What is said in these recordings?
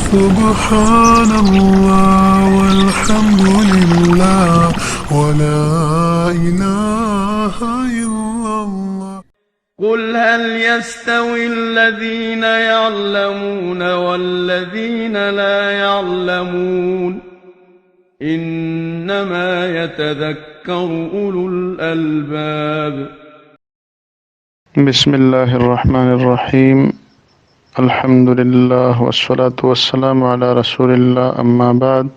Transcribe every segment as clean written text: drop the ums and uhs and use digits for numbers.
سبحان الله والحمد لله ولا إله إلا الله. قل هل يستوي الذين يعلمون والذين لا يعلمون إنما يتذكر أولو الألباب. بسم الله الرحمن الرحیم. الحمد لله والصلاة والسلام على رسول الله، اما بعد.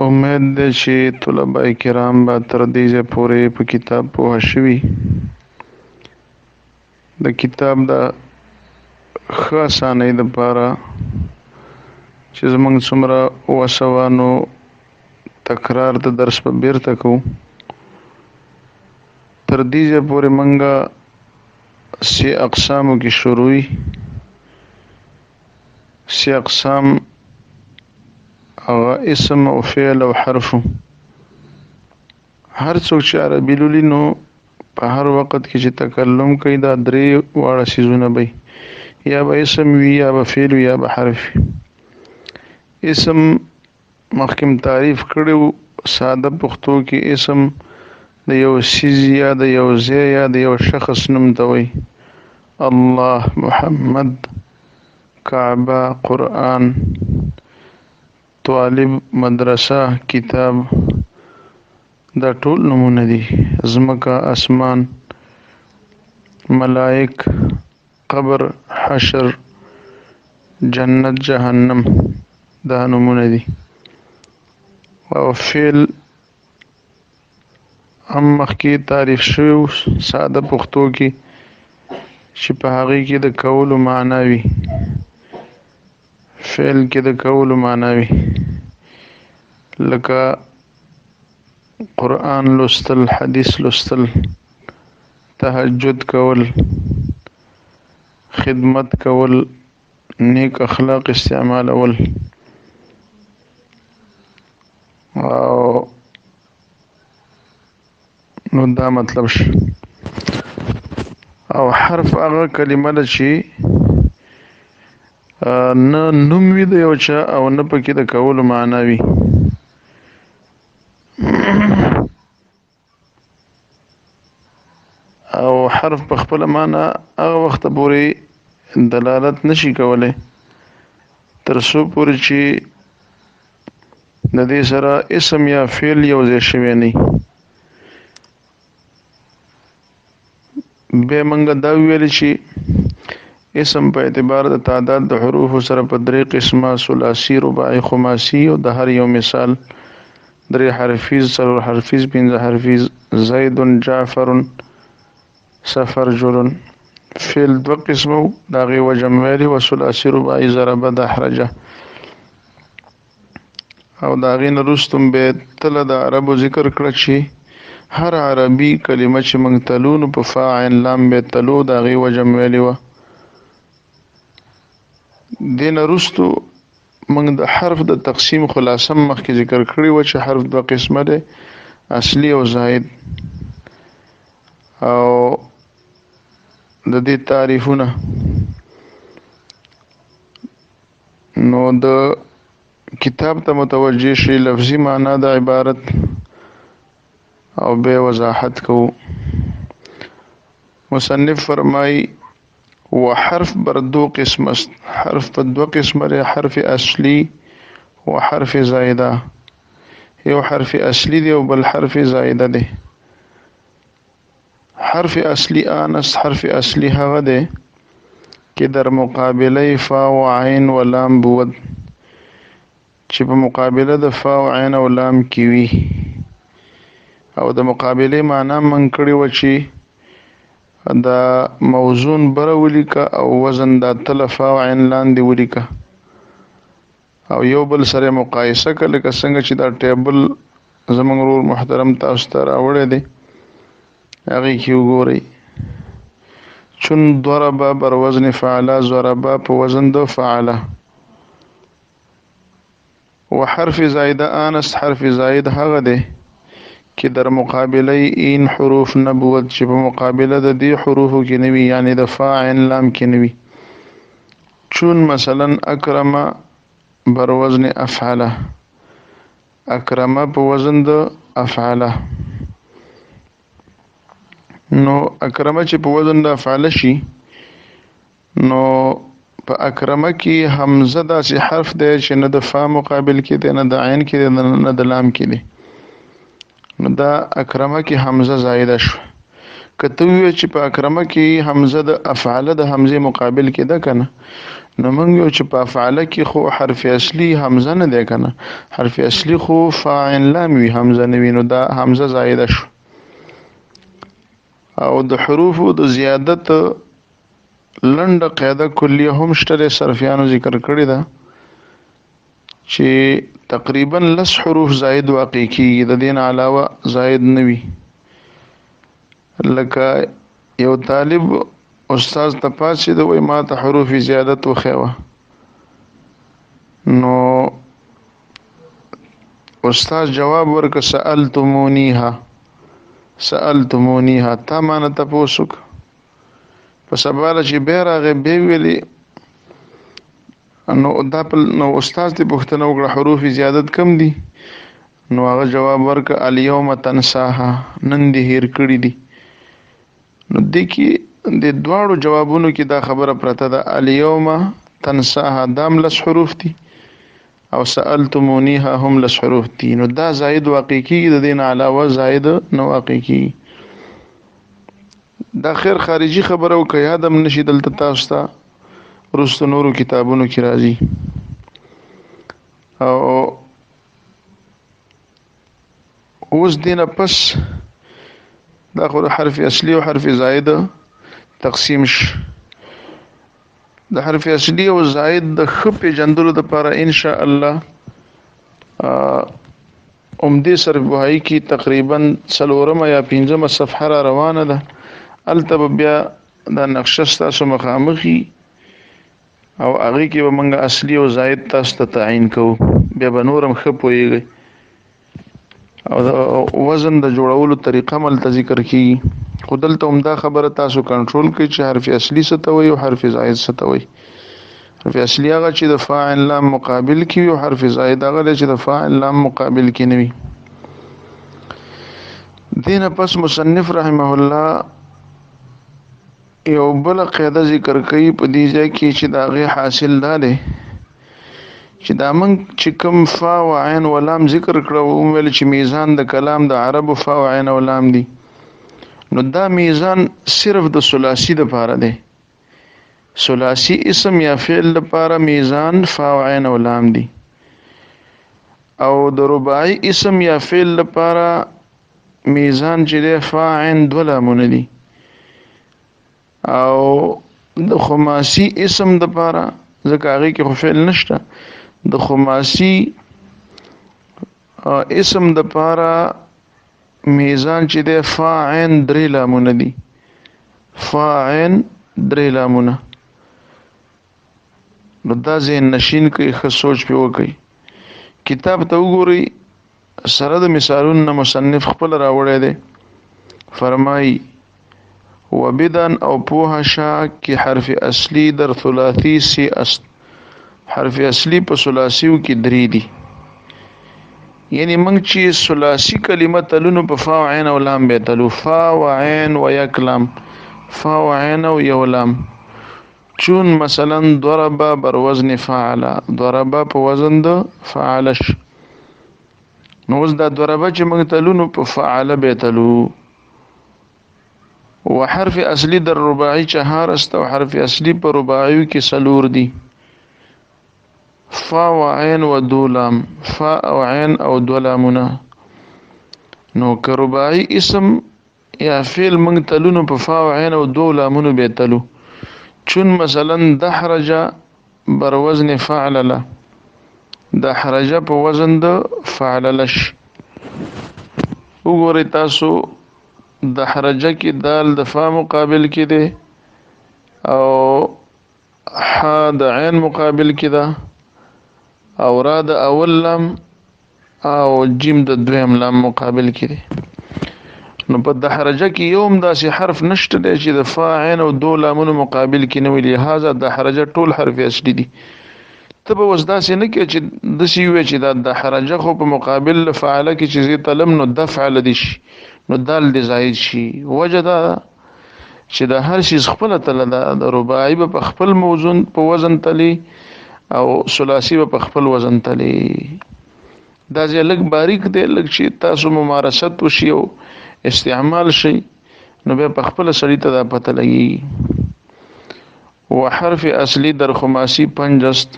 امید ده چې طلبه کرام به تر دې ځایه پورې په کتاب پوه شوي. د کتاب د ښه اسانۍ دپاره چې زمونږ څومره وسه وه نو تکرار د درس به بیرته کوو. تر دې ځایه پورې مونږ سي اقسامو کې شروع سي اقسام هغه اسم او فعل او حرف. هر څوک چې عربي لولي نو په هر وخت کې چې تکلم کوي دا درې واړه څیزونه به یا به اسم وي یا به فعل وي یا به حرف وي. اسم مخکې تعریف کړی، ساده پښتو کې اسم د یو څیز یا د یو ځای یا د یو شخص نوم ته وایي. الله، محمد، کعبه، قرآن، طالب، مدرسه، کتاب، دا ټول نومونه دي. ځمکه، اسمان، ملائک، قبر، حشر، جنت، جهنم، دا نومونه دي. او فعل هم مخکې تعریف شوی ساده پښتو کې چې په هغې کې د کولو معنا وي، فعل کې د کولو معنا وي، لکه قرآن لوستل، حدیث لوستل، تهجد کول، خدمت کول، نیک اخلاق استعمالول. او نو دا مطلب شي. او حرف هغه کلمه ده چې نه نوم وي د یو چا او نه پکې د کولو معنا وي. او حرف په خپل معنا هغه وخت پورې دلالت نشي کولی تر څو پورې چې د دې سره اسم یا فعل یو ځای شوی نه. به منګه دا ویل چې اسم په اعتبار د تعداد د حروف سره په درې قسمه، ثلاثي، رباعي، خماسي، او د هر یو مثال درې حرفیز، څلور حرفیز، پنځه حرفیز، زید، جعفر، سفر جل. فعل دوه قسمه، د هغې وجه مې ویلې وه، ثلاثي، رباعي، ضربه، دحرجه. او د هغې نه وروسته به تله د عربو ذکر کړه چې هر عربي کلمه چې موږ تلو نو په فا عین لام به تلو، د هغې وجه مې ویلې وه. دې نه وروسته موږ د حرف د تقسیم خلاصه مخکې ذکر کړې وه چې حرف دوه قسمه دی، اصلي او زائد، او د دې تعریفونه. نو د کتاب ته متوجه شي، لفظي معنا د عبارت او به وضاحت کوو. مصنف فرمای وحرف بر دو قسم است، حرف په دو قسمه دی، حرف اصلي و حرف زائده. یو حرف اصلي دی او بل حرف زائده دی. حرف اصلي آن است، حرف اصلي هغه دی کې در مقابله فا و عین و لام بود، چې په مقابله د فا او عین او لام کې وي. او د مقابله معنا من کړی و چې دا موزون بره ولیکه او وزن دا تله فا او عین لاندې ولیکه او یو بل سره مقایسه کړه، لکه څنګه چې دا ټیبل زمونږ ورور محترم تاسو ته راوړی دی، هغې کې وګورئ. چون ضرب بر وزن فعل، ضرب په وزن د فعل. وحرف زائده آنست، حرف زائد هغه دی کې در مقابله این حروف نبوت، چې په مقابله د دې حروفو کې نه وي، یعنی د فا عین لام کې نه وي. چون چون مثلا اکرم بر وزن افعله، اکرمه په وزن د افعله. نو اکرمه چې په وزن د افعله شي، نو په اکرمه کې همزه داسې حرف دی چې نه د فا مقابل کې دی، نه د عین کې دی، نه د لام کې دی. نو دا اکرمه کې همزه زایده شوه. که ته ووایې چې په اکرمه کې همزه د افعله د همزې مقابل کې ده که نه، نو موږ یو چې په افعله کې خو حرف اصلي همزه نه دی که نه، حرف اصلي خو فا عین لام وي، همزه نه وي، نو دا همزه زایده شوه. او د حروفو د زیادت لنډه قاعده کلیه هم شته دی، صرفیانو ذکر کړې ده چې تقریبا لس حروف زائد واقع کیږي، د دین علاوه زائد نه وي. لکه یو طالب استاد ته پاڅېده، وایي ما ته حروف زیادت وښیوه. نو استاد جواب ورکړ سألتمونیها، سألتمونیها، تا ما نه تپوس وکړ. په سبا له چې بیا راغی بیا ویلې، نو دا نو استاد ته پوښتنه وکړه حروف زیادت کم دي؟ نو هغه جواب ورکړ الیوم تنساها، نن دې هیر کړي دي. نو دې کې د دواړو جوابونو کې دا خبره پرته ده، الیوم تنساها دام لس حروف دي او سألتمونیها هم لس حروف دي. نو دا زائد واقع کیږي، د دې نه علاوه زائد نه واقع کیږي. دا خیر خارجي خبره او که یاد هم نشي دلته تاسو ته وروسته نورو کتابونو کې راځي. او اوس دینه پس دا خو حرف اصلي او حرف زائد تقسیم شي. د حرف اصلي او زائد د ښه پېژندلو دپاره ان شاء الله عمدې صرف بهایي کې تقریبا څلورمه یا پنځمه صفحه را روانه ده، هلته به بیا دا نقشه ستاسو مخامخي او هغې کې به موږ اصلي او زائد تاسو ته تعین کوو، بیا به نور هم ښه پوهېږئ. او د وزن د جوړولو طریقه هم هلته ذکر کیږي. خو دلته هم دا خبره تاسو کنټرول کړئ چې حرف اصلي څه ته وایي او حرف زائد څه ته وایي. حرف اصلي هغه چې د فاعل لام مقابل کې وي او حرف زائد هغه دی چې د فاعل لام مقابل کې نه وي. دینه پس مصنف رحمه الله یو بل قاعده ذکر کوي په دې ځای کې چې د هغې حاصل دا دی چې دا موږ چې کوم فا و عین و لام ذکر کړو، وویل چې میزان د کلام د عربو فا و عین او لام دي، نو دا میزان صرف د ثلاثي دپاره دی. ثلاثي اسم یا فعل لپاره میزان فا و عین او لام دي، او د رباعي اسم یا فعل لپاره میزان چې دی فا عین دوه لامونه دي، او د خماسي اسم د پاره ځکه هغې کې خو فعل نشته، د خماسي اسم د پاره میزان چې دی فا عین درې لامونه دي، فا عین درې لامونه. نو دا ذهن نشین کوي، ښه سوچ پې وکړئ. کتاب ته وګورئ، سره د مثالونو نه مصنف خپل راوړی دی. فرمایي وبدن او پوه شه کې حرف اصلي در ثلاثي سي است. حرف اصلي په ثلاثیو کې درې دي، یعنی موږ چې ثلاثي کلمه تلونو په فا او عین او لام به تلو، فا و عین و یک لام، فا و عین او یو لام. چون مثلا ضرب بر وزن فعل، ضرب په وزن د فعل ش. نو اوس دا ضرب چې موږ تلونو په فعل به تلو. وحرف اصلي در رباعي چهار است او حرف اصلي په رباعي کې څلور دي، فا و عین و دو لام، فا او عین او دو لامونه. نو که رباعي اسم یا فعل موږ تلونو په فا او عین او دو لامونو به تلو. چون مثلا دحرج بر وزن فعلله، دحرج په وزن د فعللش. وګورئ تاسو دحرج کې دال د فا مقابل کې دی او ح د عین مقابل کې ده او را د اول لام او جیم د دویم لام مقابل کې دی. نو په دحرجه کې یو هم داسې حرف نشته دی چې د فا، عین او دو لامونو مقابل کې نه وي، لهذا دحرجه ټول حرف اصلي دي. ته به اوس داسې نه کې چې داسې ووایې چې دا دحرجه خو په مقابل له فعله کې چې زه تلم نو دفعل دي شي، نو دال دې زاید شي. وجه دا چې د هر شي خپله تله ده، د رباعي به په خپل موزون په وزن تلي او ثلاثي به په خپل وزن تلي. دا ځای لږ باریک دی، لږ چې تاسو ممارست وشي او استعمال شي نو بیا په خپله سړي ته دا پته لګېږي. وحرف اصلي در خماسي پنج است،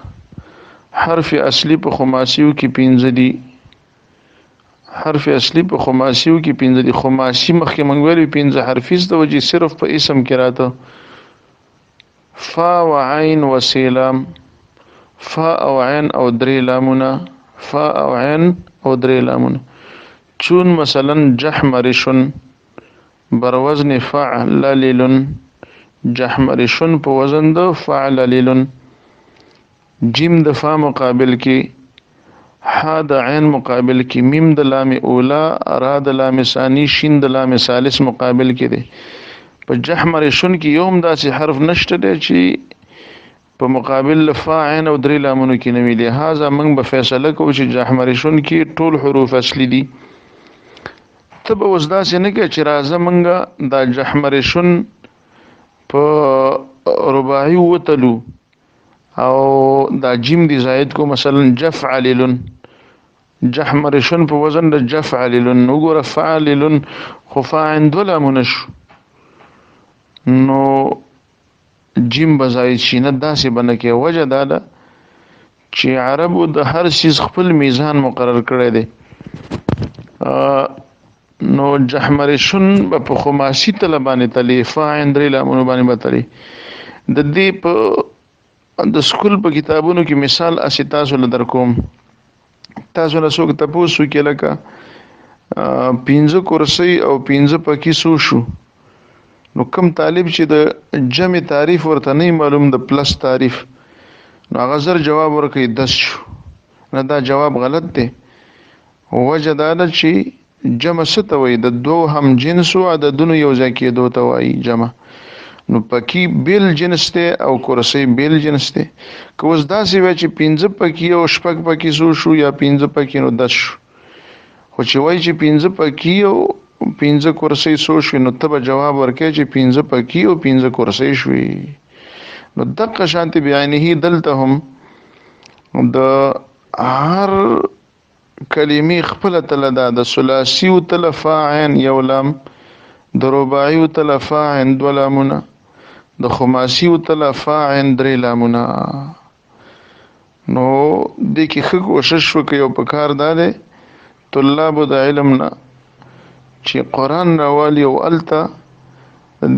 حرف اصلي په خماسیو کې پنځه دي. حرف اصلي په خماسیو کې پنځه دي. خماسي مخکې مونږ ویلي پنځه حرفي د وجې صرف په اسم کې راته. فا و عین و سه لام، فا او عین او درې لامونه، فا او عین او درې لامونه. چون مثلا جحمرشن بر وزن فعللل، جحمرشن په وزن د فعللل، جیم د فا مقابل کې، ح د عین مقابل کې، میم د لام اولا، را د لام ثانی، شین د لام ثالث مقابل کې دی. په جحمر شن کې یو هم داسې حرف نشته دی چې په مقابل له فا، عین او درې لامونو کې نه وي. لهذا موږ به فیصله کوو چې جحمر شن کې ټول حروف اصلي دي. ته به اوس داسې نه کوې چې راځه موږ دا جحمر شن په رباعي وتلو او دا جیم دی زائد کو، مثلا جفعللن، جحمرشن په وزن د جفعللن. وګوره فعللن خو فاعل دوه لامونه شو، نو جیم به زائد شي، نه داسې به نه کوې. وجه دا ده چې عربو د هر څیز خپل میزان مقرر کړی دی. نو جحمرشن به په خماسي تله باندې تلي، فاعل درې لامونو باندې به تلي. د دې په د سکول په کتابونو کې مثال اسې تاسو له درکوم، تاسو له څوک تپوس وکړي لکه پنځه کرسۍ او پنځه پکې څو شو، نو کم طالب چې د جمع تعریف ورته نه معلوم، د پلس تعریف، نو هغه زر جواب ورکوي 10 شو. نه، دا جواب غلط دی. وجه دا ده چې جمع څه ته وایي؟ د دوو هم جنسو عددونو یو ځای کېدو ته وایي جمع. نو پکې بیل جنس دی او کرسۍ بیل جنس دی. که اوس داسې وای چې پنځه پکې او شپږ پکې څو شو، یا پنځه پکې نو 10 شو، خو چې وایي چې پنځه پکې او پنځه کرسۍ څو شوې، نو ته به جواب ورکوې چې پنځه پکې او پنځه کرسۍ شوې. نو دقه شانتې بعینه دلته هم د هر کلمې خپله تله ده. د ثلاثي تله فا عین یو لام، د رباعي تله فا عین دوه لامونه، د خماسي تله فا عین درې لامونه. نو دې کې ښه کوشش وکړئ او په کار دا دی طلابو د علم نه چې قرآن راوالي او هلته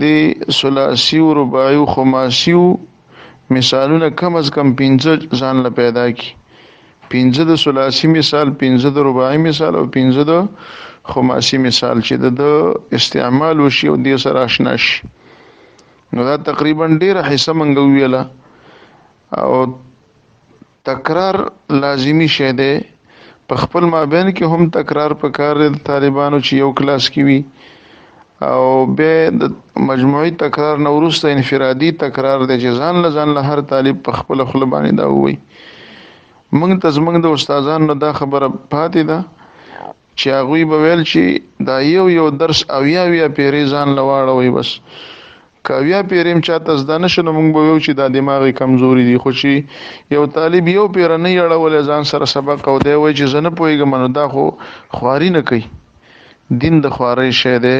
د ثلاثي او رباعي او خماسي مثالونه کم از کم پنځه ځان له پیدا کړي. پنځه د ثلاثي مثال، پنځه د رباعي مثال او پنځه د خماسي مثال چې د استعمال وشي او دې سره آشنا شي. نو دا تقریبا ډیره حصه مونږ وویله. او تکرار لازمی شی دی، په خپل مابین کې هم تکرار پکار دی د طالبانو چې یو کلاس کې وي، او بیا د مجموعي تکرار نه وروسته انفرادي تکرار دی چې ځان له ځان له هر طالب په خپله خوله باندې دا ووایي. موږ ته زموږ د استادانو دا خبره پاتې ده چې هغوی به ویل چې دا یو یو درس اویا اویا پیرې ځان له واړوئ، بس که اویا پیرې هم چاته زده نه شو نو موږ به ویو چې دا دماغ یې کمزوري دي. خو چې یو طالب یو پیره نه یې اړولی ځان سره سبق او دی وایي چې زه نه پوهېږم، نو دا خو خواري نه کوي، دین د خوارۍ شی دی.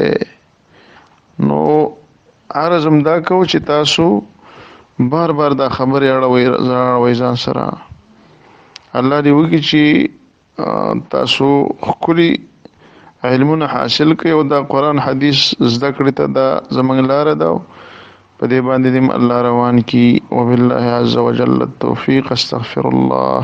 نو عرض هم دا کوو چې تاسو بار بار دا خبرې اړوئ ځان سره. الله دې وکړي چې تاسو ښکلي علمونه حاصل کړئ او دا قرآن حدیث زده کړې ته دا زموږ لاره ده، په دې باندې دې الله روان کړي. وبالله عز وجل التوفیق، استغفر الله.